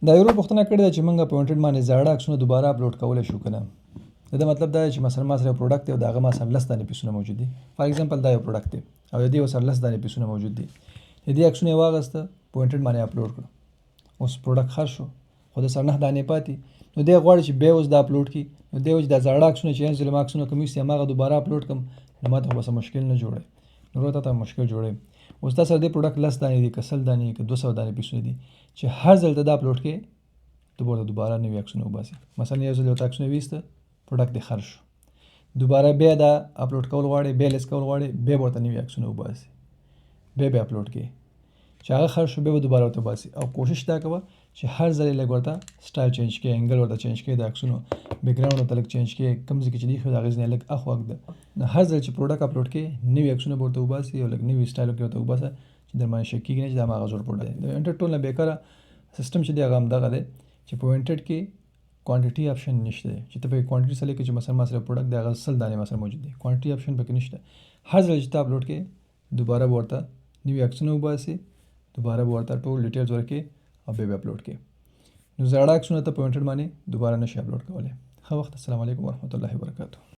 دا یو پوښتنه کړې ده چې موږ په وینټډ باندې زاړه عکسونه دوباره اپلوډ کولی شو که نه. د ده مطلب دا دی چې مثلا ما سره یو پروډکټ دی او د هغه ما سره لس دانې پیسونه موجود دي. فار ایگزامپل دا یو پروډکټ دی او د دې ورسره لس دانې پیسونه موجود دي. د دې عکسونه یې واخیسته، په وینټډ باندې اپلوډ کړو، اوس پروډکټ خرڅ شو، خو د سره نه دانې پاتې. نو دی غواړي چې بیا اوس دا اپلوډ کړي. نو دی وایي چې دا زاړه عکسونه چې ځل ما عکسونه کوم ایستي هماغه دوباره اپلوډ کړم، نو ما ته خو به څه مشکل نه جوړوي. نو ورور ته مشکل جوړوي. اوس تا سره دې پروډکټ لس دانې دي که 100 دانې دي که 200 دانې پیسونه دي، چې هر ځل ته دا اپلوډ کړې ته به ورته دوباره نوي عکسونه وباسې. مثلا یو ځل ورته عکسونه ویسته، پروډکټ دې خرڅ شو، دوباره بیا دا اپلوډ کول غواړې، بیا لیست کول غواړې، بیا به ورته نوي عکسونه وباسې، بیا به اپلوډ کړې، چې هغه خرڅ شو بیا به دوباره ورته وباسې. او کوشش دا کوه چې هر ځل یې لږ ورته سټایل چینج کړې، انګل ورته چینج کړې، د عکسونو بکګراوند ورته لږ چینج کړې، کوم ځای کې چې دی خو د هغې ځای لږ اخوا ږده. نو هر ځل چې پروډکټ اپلوډ کړې نوي عکسونه به ورته وباسې او لږ نوي سټایل کې ورته وباسه چې در باندې شک کېږي نه چې دا هماغه زوړ پروډکټ دی. د وینټډ ټول نه بېکاره سیستم چې دی هغه همدغه دی چې په وینټډ کې کوانټیټي آپشن نشته دی چې ته پکې کوانټیټي سره لیکې چې مثلا ما سره پروډکټ دی هغه 100 دانې ما سره موجود دی، کوانټیټي آپشن پکې نشته. هر ځل چې ته اپلوډ کړې دوباره به ورته نوي عکسونه وباسې، دوباره به ورته ټول ډیټیلز ورکړې او بیا به اپلوډ کړې. نو زاړه عکسونه ته په وینټډ باندې دوباره نشې اپلوډ کولی. ښه وخت، السلام علیکم ورحمت الله وبرکاتو.